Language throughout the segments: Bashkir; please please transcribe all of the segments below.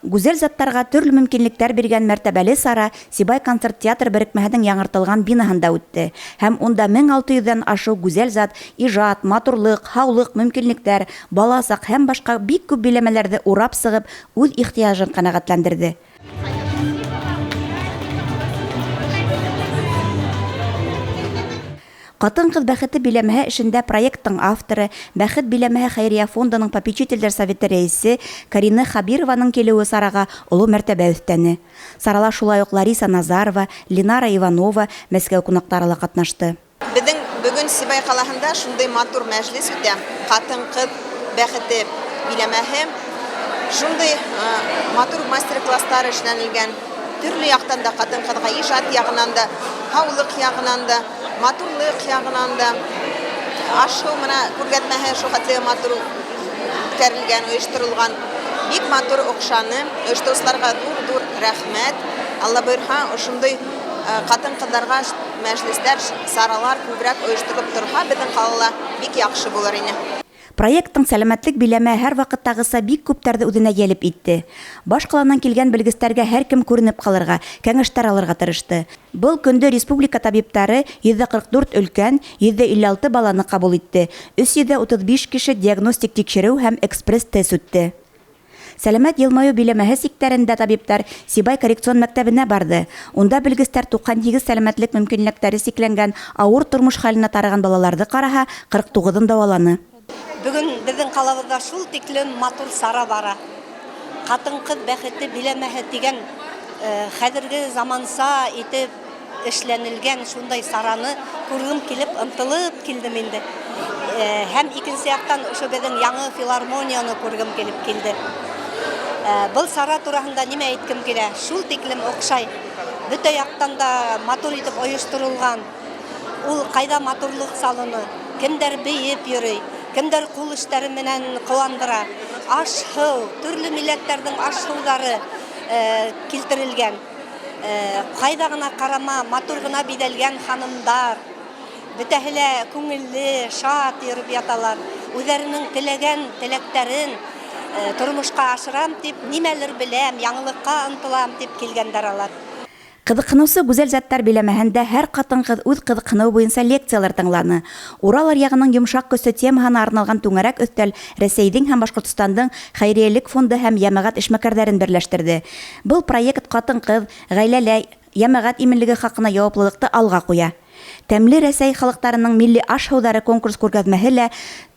Гүзәл заттарға төрлө мөмкинлектәр биргән мәртәбәле сара Сибай концерт театр берекмәһенең яңыртылған бинаһында үтте. Һәм унда 1600 ҙән ашыу гүзәл зат ижад, матурлыҡ, һаулыҡ, мөмкинлектәр, баласаҡ һәм башҡа бик күп биләмәләрҙе урап сығып, үҙ ихтыяжын ҡәнәғәтләндерҙе. Ҡатын-ҡыҙ бәхете биләмәһе эшендә проекттың авторы, Бәхет биләмәһе хәйриә фондының попечителдәр советы рәйесе Карина Хабированың килеүе сараға оло мәртәбә өҫтәне. Сарала шулай уҡ Лариса Назарова, Ленара Иванова, Мәскәү ҡунаҡтары ла ҡатнашты. Беҙҙең бөгөн Сибай ҡалаһында шундай матур мәжлес үтә. Ҡатын-ҡыҙ бәхете биләмәһе. Шундай матур мастер-класстар эшләнелгән. Төрлө яҡтан да ҡатын-ҡыҙға ижад яғынан да, һаулыҡ яғынан да, матурлыҡ яғынан да. Аш-һыу мына күргәҙмәһе шул хәтле матур үткәрелгән, ойошторолған. Бик матур оҡшаны. Ойоштороусыларға ҙур-ҙур рәхмәт. Алла бойорһа, ошондай ҡатын-ҡыҙҙарға мәжлестәр, саралар күберәк ойошторолоп торһа, беҙҙең ҡалала бик яҡшы булыр ине. Проекттың сәләмәтлек биләмә һәр ваҡыттағыса бик күптәрҙе үҙенә йәлеп итте. Баш ҡаланан килгән белгестәргә һәр кем күренеп ҡалырға, кәңәштәр алырға тырышты. Был көндө республика табиптары 144 өлкән, 156 баланы ҡабул итте. 335 кеше диагностик тикшереү һәм экспресс-тест үтте. Сәләмәт йылмайыу биләмәһе сиктәрендә табиптар Сибай коррекцион мәктәбенә барҙы. Унда белгестәр 98 сәләмәтлек мөмкинлектәре сикләнгән ауыр тормош хәленә тарыған балаларҙы ҡараһа, 49-ын дауаланы. Бөгөн беҙҙең ҡалабыҙҙа шул тиклем матур сара бара. Ҡатын-ҡыҙ бәхете биләмәһе тигән хәҙерге заманса итеп эшләнелгән шундай сараны күргем килеп, ынтылып килдем инде. Һәм икенсе яҡтан ошо беҙҙең яңы филармонияны күргем килеп килде. Был сара тураһында нимә әйткем килә? Шул тиклем оҡшай. Бөтә яҡтан да матур итеп ойошторолған. Ул ҡайҙа матурлыҡ салоны, кемдәр бейеп йөрөй, кемдәр ҡул эштәре менән ҡыуандыра. Аш-һыу, төрлө милләттәрҙең аш-һыуҙары килтерелгән. Ҡайҙа ғына ҡарама, матур ғына биҙәлгән ханымдар. Бөтәһе лә күңелле, шат йөрөп яталар. Үҙҙәренең теләгән теләктәрен тормошҡа ашырам тип, нимәлер беләм, яңылыҡҡа ынтылам тип килгәндәр алар. Ҡыҙыҡһыныусы гүзәл заттар биләмәһендә һәр ҡатын-ҡыҙ үҙ ҡыҙыҡһыныуы буйынса лекциялар тыңланы. Урал аръяғының йомшаҡ көсө темаһына арналған түңәрәк өҫтәл Рәсәйҙең һәм Башҡортостандың хәйриәлек фонды һәм йәмәғәт эшмәкәрҙәрен берләштерҙе. Был проект ҡатын-ҡыҙ, ғаиләлә йәмәғәт именлеге хаҡына яуаплылыҡты алға ҡуя. Тәмле Рәсәй халыҡтарының милли аш-һыуҙары конкурс күргәҙмәһе лә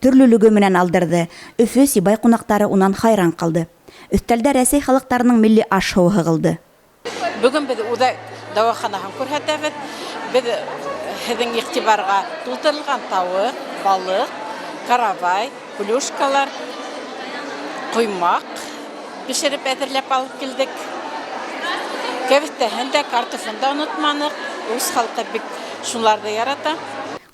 төрлөлөгө менән алдырҙы. Өфө, Сибай ҡунаҡтары унан хайран ҡалды. Өҫтәлдә Рәсәй халыҡтарының милли аш-һыуы һығылды. Бөгөн беҙ үҙәк дауаханаһын күрһәтәбеҙ. Беҙ һеҙҙең иғтибарға тултырылған тауыҡ, балыҡ, каравай, плюшкалар, ҡоймаҡ бешереп әҙерләп алып килдек. Кәбеҫтәһен дә, картофын да онотманыҡ. Үҙ халҡы бик шуларҙы ярата.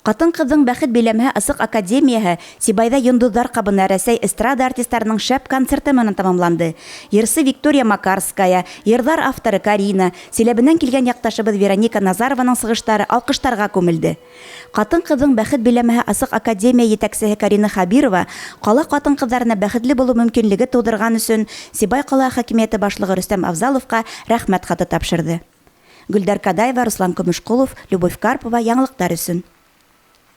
Ҡатын-ҡыҙҙың бәхет биләмәһе асыҡ академияһы Сибайҙа йондоҙҙар ҡабына Рәсәй эстрада артистарының шәп концерты менән тамамланды. Йырсы Виктория Макарская, йырҙар авторы Карина, Силәбенән килгән яҡташыбыҙ Вероника Назарованың сығыштары алҡыштарға күмелде. Ҡатын-ҡыҙҙың бәхет биләмәһе асыҡ академия етәксеһе Карина Хабирова ҡала ҡатын-ҡыҙҙарына бәхетле булыу мөмкинлеге тыуҙырған өсөн Сибай ҡала хакимиәте башлығы Рөстәм Авзаловҡа рәхмәт хаты тапшырҙы. Гөлдәр Кадаева, Руслан Көмөшҡолов, Любовь Карпова, яңылыҡтар өсөн.